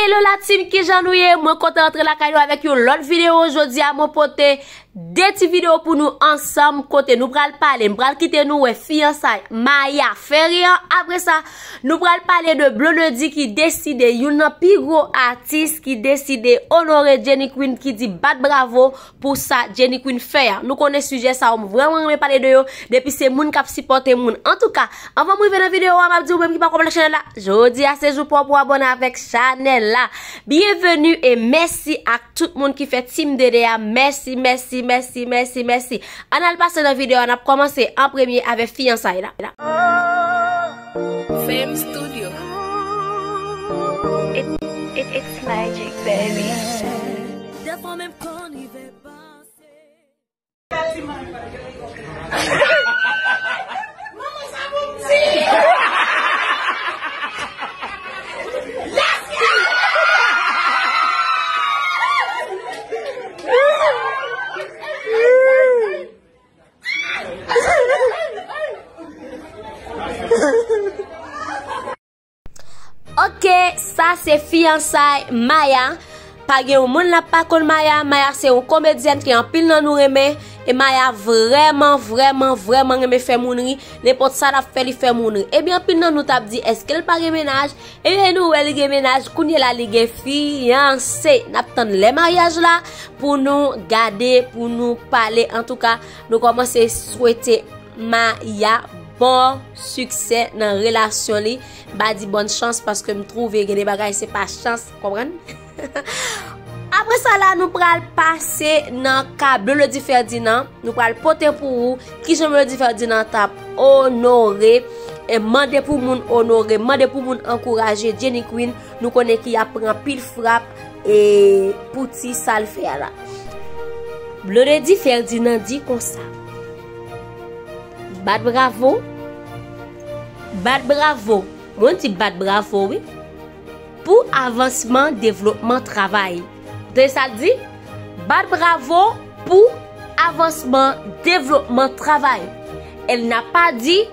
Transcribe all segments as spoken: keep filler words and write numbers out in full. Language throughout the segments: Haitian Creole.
Hello la team, kijan nou ye? Mwen kontan antre lakay nou avèk yon lòt videyo. Jodi a mwen pote de ti videyo pou nou ansanm kote nou pral pale, m pral kite nou wè fiyansay Maya Ferry an. Apre sa, nou pral pale de Blondedy ki deside, youn nan pi gwo atis ki deside onore Jenny Queen, ki di bat bravo pou sa Jenny Queen fè a. Nou konnen sijè sa yo, m vrèman renmen pale de yo depi se moun k ap sipòte moun. Antouka, anvan m rive nan videyo a, m ap di ou menm ki pa konprann chanèl la, jodi a se jou pa w pou w abòne avèk chanèl la. Byenveni e mèsi ak tout moun ki fè Team Dede a. Mèsi, mèsi, mèsi, mèsi, mèsi. Ann al pase nan videyo a, n ap kòmanse an premye avèk fiyansay la. Fame Studio. It, it, it's magic, baby. Dèfwa menm konn rive panse. Manman sa bon ti. Ok, sa se fiyansay Maya. Pa gen yon moun la pa konn Maya. Maya se yon komedyèn ke anpil nan nou renmen. E Maya vrèman, vrèman, vrèman renmen fè moun ri. Nenpòt sa l ap fè, li fè moun ri. Ebyen, anpil nan nou t ap di, èske l pa gen mennaj? Ebyen, nou wè li gen mennaj. Kounye la, li gen fiyanse. N ap tann lè maryaj la pou nou gade, pou nou pale. Antouka, nou kòmanse swete Maya bon siksè nan relasyon li. M pa di bòn chans paske m twouve gen de bagay se pa chans, konprann? Apre sa la, nou pral pase nan ka Blondedy Ferdinand. Nou pral pote pou ou kijan Blondedy Ferdinand t ap onore, e mande pou moun onore, mande pou moun ankouraje Jenny Queen. Nou konnen ki ap pran pil frap e pou ti sa l fè a la. Blondedy Ferdinand di konsa. Bat bravo. Bat bravo. Mwen di bat bravo, wi. Pou avansman, devlopman, travay. Tande sa l di? Bat bravo pou avansman, devlopman, travay. Elle n'a pas dit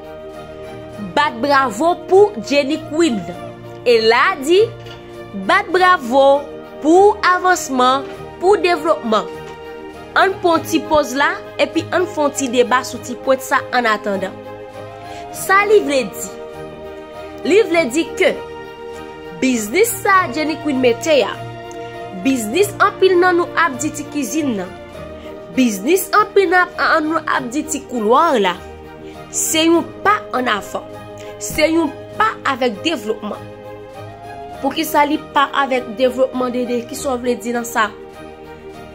bat bravo pou Jenny Queen. Elle a dit bat bravo pou avansman, pou devlopman. Ann pran ti poz la, epi ann fè yon ti deba sou ti pwent sa annatandan. Sa li vle di? Li vle di ke biznis sa Jenny Queen mete a, biznis anpil nan nou ap di ti kizin nan, biznis anpil nan ap, an nou ap di ti koulwa la, se yon pa an avan, se yon pa avèk devlopman. Poukisa li pa avèk devlopman, Dede? Kisa w vle di nan sa?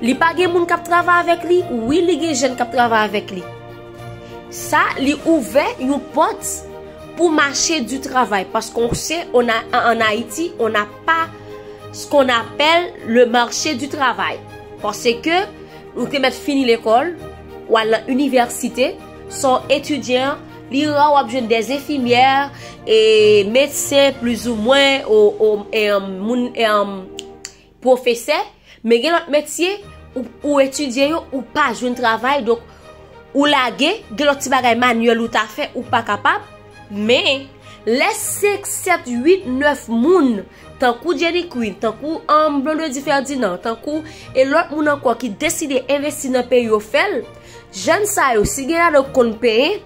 Li pa gen moun k ap travay avèk li? Wi, li gen jèn k ap travay avèk li. Sa, li ouvè yon pòt pou mache di travay, paske on sait, on a, en, en Haïti, on n'a pas ce qu'on appelle le marché du travail. Paske ou te mèt fini lekòl, w al nan inivèsite, s on etidyan, li ra w ap jwenn des infirmières, e medsen, plizoumwen, o, o, e, moun, e, pwofesè, men gen lòt metye, ou, ou etidye yo, ou pa jwenn travay, donk, ou lage, gen lòt ti bagay manyèl ou ta fè, ou pa kapab, men, lè senk, sèt, uit, nèf moun, tankou Jenny Queen, tankou, um, Blondedy Ferdinand, tankou, e lòt moun ankò ki deside envesti nan peyi yo fè l, jèn sa yo, si gen ladan yo konn penyen,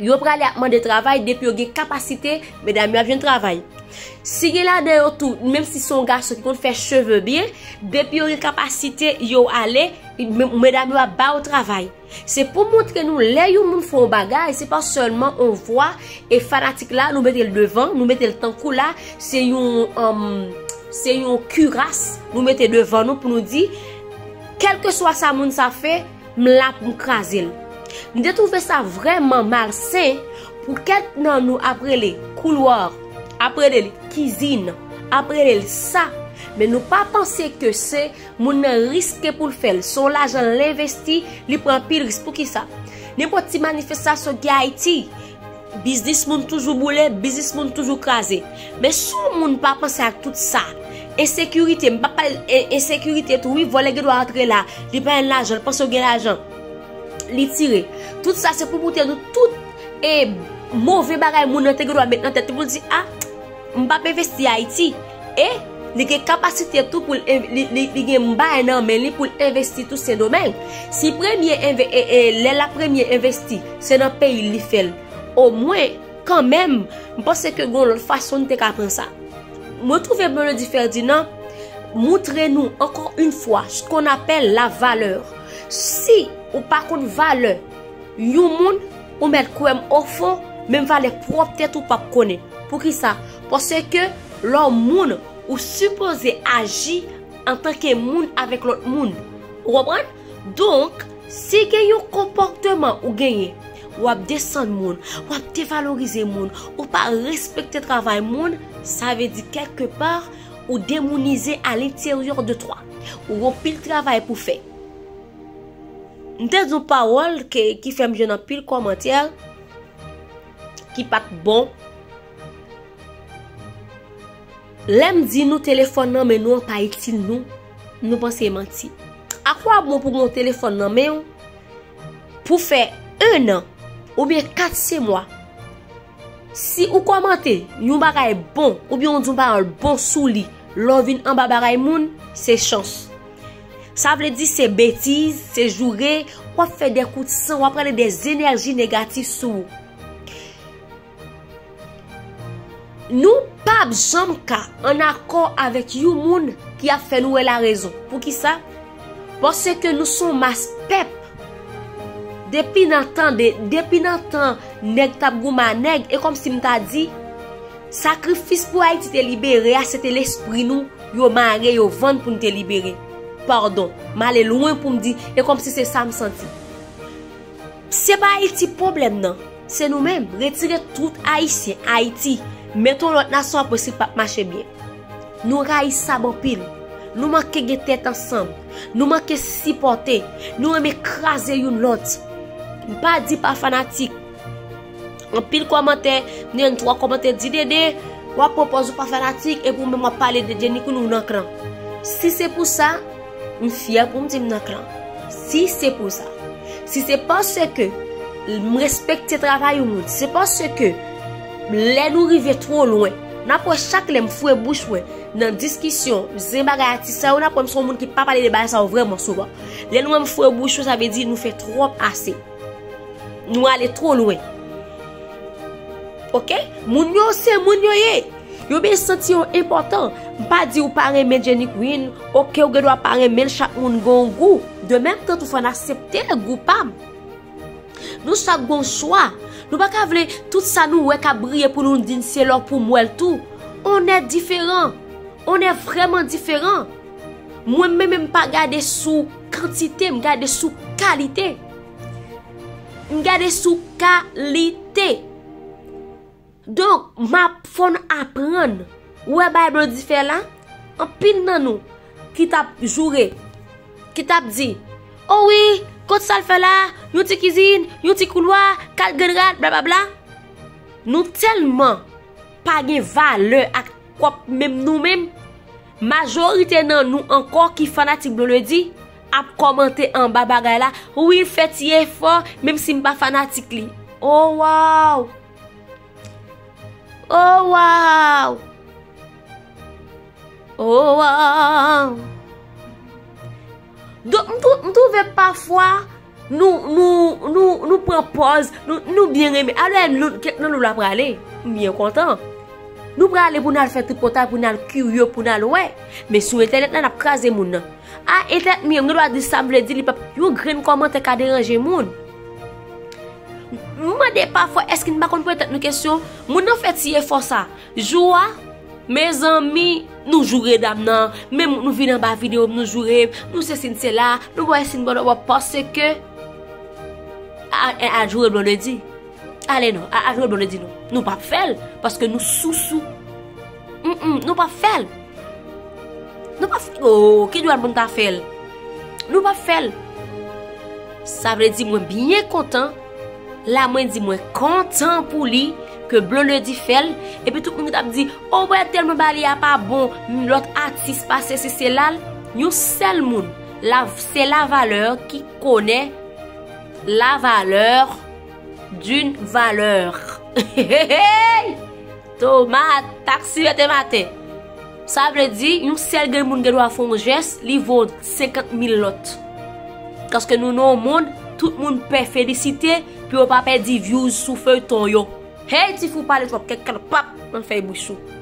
yo prale ap mande travay, depi yo gen kapasite, medam yo ap jwenn travay. Si gen ladan yo tou, menm si se yon gason ki konn fè cheve byen, depi yo gen kapasite, yo ale, me-, medam yo ap ba yo travay. Se pou montre nou, lè yon moun fè yon bagay, se pa sèlman on vwa, e fanatik la, nou mete l devan, nou mete l tankou la, se yon, um, se yon kiras, nou mete devan nou pou nou di, kèlkeswa sa moun sa fè, m la pou m kraze l. M te twouve sa vrèman malsen pou kèk nan nou ap rele koulwa, ap rele l kizin, ap rele l sa. Men nou pa panse ke se moun nan riske pou l fè l. Se yon lajan l envesti, li pran anpil risk. Poukisa? Nenpòt ti manifestasyon ki Ayiti, biznis moun toujou boule, biznis moun toujou kraze. Men si yon moun pa panse ak tout sa, ensekirite, m p ap pale, e, ensekirite tou, wi, vòlè gen dwa antre la, li pa gen lajan, li panse w gen lajan, li tire. Tout sa se pou montre nou tout, e, move bagay moun nan te gen dwa met nan tèt li pou l di, a, m p ap envesti Ayiti. E, Li gen kapasite tou pou l env- li, li, li gen bagay nan men li pou l envesti tou Sendomeng. Si premye enve- e, e, lè l ap premye envesti, se nan peyi l li fè l. Omwen, kanmenm, m panse ke gon lòt fason n te ka pran sa. Mwen twouve Blondedy Ferdinand moutre nou ankò yon fwa ce qu'on appelle la valeur. Si ou pa konn valè yon moun, ou mèt kwè m ofon, menm valè pwòp tèt ou p ap konnen. Poukisa? Paske lè w moun, ou sipoze aji antanke moun avèk lòt moun. Ou konprann? Donk, si gen yon konpòteman ou genyen, w ap desann moun, w ap devalorize moun, ou pa respekte travay moun, sa vle di kèlkepa, ou demounize à l'intérieur de toi. Ou gon pil travay pou fè. M te di yon pawòl ke, ki fè m jwenn anpil kòmantè ki pa t bon. Lè m di nou telefòn nan men nou an pa itil nou, nou panse e manti. Akwabon pou gon telefòn nan men w pou fè en an oubyen kat se mwa. Si ou kòmante yon bagay bon oubyen ou di yon pawòl bon sou li, lè w vin anba bagay moun, se chans. Sa vle di se betiz, se joure, w ap fè de kout san, w ap rale de zenèji negatif sou ou. Nou p ap janm ka ann akò avèk yon moun ki ap fè nou wè larezon. Poukisa? Paske nou se yon mas pèp. Depi nan tan de, depi nan tan nèg t ap goumen a nèg, e kòmsi m ta di, sakrifis pou Ayiti te libere a, se te lespri nou, yo mare, yo vann pou n te libere. Padon, m ale lwen pou m di, e kòmsi se sa m santi. Se pa Ayiti pwoblèm nan, se nou menm. Retire tout Ayisyen Ayiti, mete yon lòt nasyon apre si l p ap mache byen. Nou rayi sab anpil. Nou manke gen tèt ansanm. Nou manke sipòte. Nou renmen kraze youn lòt. M pa di pa fanatik. Anpil kòmantè, m te jwenn twa kòmantè di Dede, w ap pran pòz ou pa fanatik epi ou menm w ap pale de Jenny Queen ou nan klan. Si se pou sa, m fyè pou m di m nan klan. Si se pou sa. Si se paske m respekte travay yon moun, si se paske lè nou rive twò lwen, n ap wè chak lè m foure bouch mwen nan diskisyon, zen bagay atis sa yo, n ap wè m se yon moun ki pa pale de bagay sa yo vrèman souvan. Lè nou wè m foure bouch mwen, sa vle di nou fè twòp ase. Nou ale twò lwen. Oke? Moun yo se moun yo ye. Yo byen santi yo enpòtan. M pa di ou pa renmen Jenny Queen. Oke, ou gen dwa pa renmen l, chak moun gen yon gou. De menm tan tou fò n aksepte gou pa m. Nou chak gen yon chwa. Nou pa ka vle tout sa nou wè k ap briye pou nou di n se lò pou m wè l tou. On est différent. On est vraiment différent. Mwen menm, m pa gade sou kantite, m gade sou kalite. M gade sou kalite. Donk, m ap fò n aprann. Ou wè bagay Blondedy fè la? Anpil nan nou ki t ap joure, ki t ap di, o wi, kot sa l fè la? Yon ti kizin, yon ti koulwa, kat grenn rad, blablabla. Nou tèlman pa gen valè ak pwòp menm nou menm, majorite nan nou ankò ki fanatik Blondedy ap kòmante anba bagay la, wi, l fè ti efò, menm si m pa fanatik li. Oh wow! Oh wow! Oh wow! Donk, m twou- m twouve pafwa, nou, nou, nou, nou pran pòz, nou, nou byen renmen. Alò, nou, kèk nan nou la prale, m byen kontan. Nou prale pou n al fè tripotay, pou n al kirye, pou n al wè. Men sou entènèt la, n ap kraze moun nan. A, entènèt m ye, m gen dwa di sa m vle di, li p ap, yon grenn kòmantè ka deranje moun. M mande pafwa, èske n pa konn poze tèt nou kesyon? Moun nan fè ti efò sa. Jou a, mezanmi, nou joure dam nan. Menm nou vin anba videyo m, nou joure, nou sesi n sela, nou bay siy bòlòbò paske a, a, a joure Blondedy. Ale non, a, a joure Blondedy non. Nou p ap fè l, paske nou sousou. Mm, mm, nou p ap fè l. Nou p ap fè l. Oh, ki dwòl pou n ta fè l? Nou p ap fè l. Sa vle di mwen byen kontan. La mwen di mwen kontan pou li ke Blondedy fè l. Epi tout moun ki t ap di, o, wè tèlman bagay li a pa bon, lòt atis pa sesi sela l. Yon sèl moun, la, se la valeur qui connaît la valeur d'une valeur. Tomat, taksi vètè maten. Sa vle di, yon sèl grenn moun gen dwa fè yon jès, li vo senkant mil lòt. Paske nou nan yon mond, tout moun pè felisite, pou yo pa pèdi views sou feyton yo. Hey, ti fou pale twòp, kèk kèk pap nan fèy bouch ou.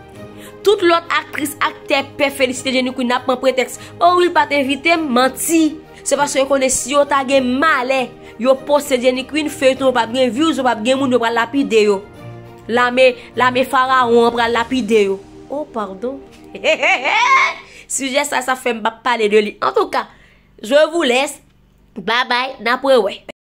Tout lòt aktris, aktè pè felisite Jenny Queen, ap pran pretèks, oh, wi, l pa t envite m, manti. Se paske yo konnen si yo ta gen malè, yo poste Jenny Queen, feyton yo p ap gen views, yo p ap gen moun, yo pral lapide yo. Lame, lame farawon an pral lapide yo. Oh, pardon. Sijè sa, sa fè m p ap pale de li. Antouka, je vous laisse. Bye bye, n ap rewè.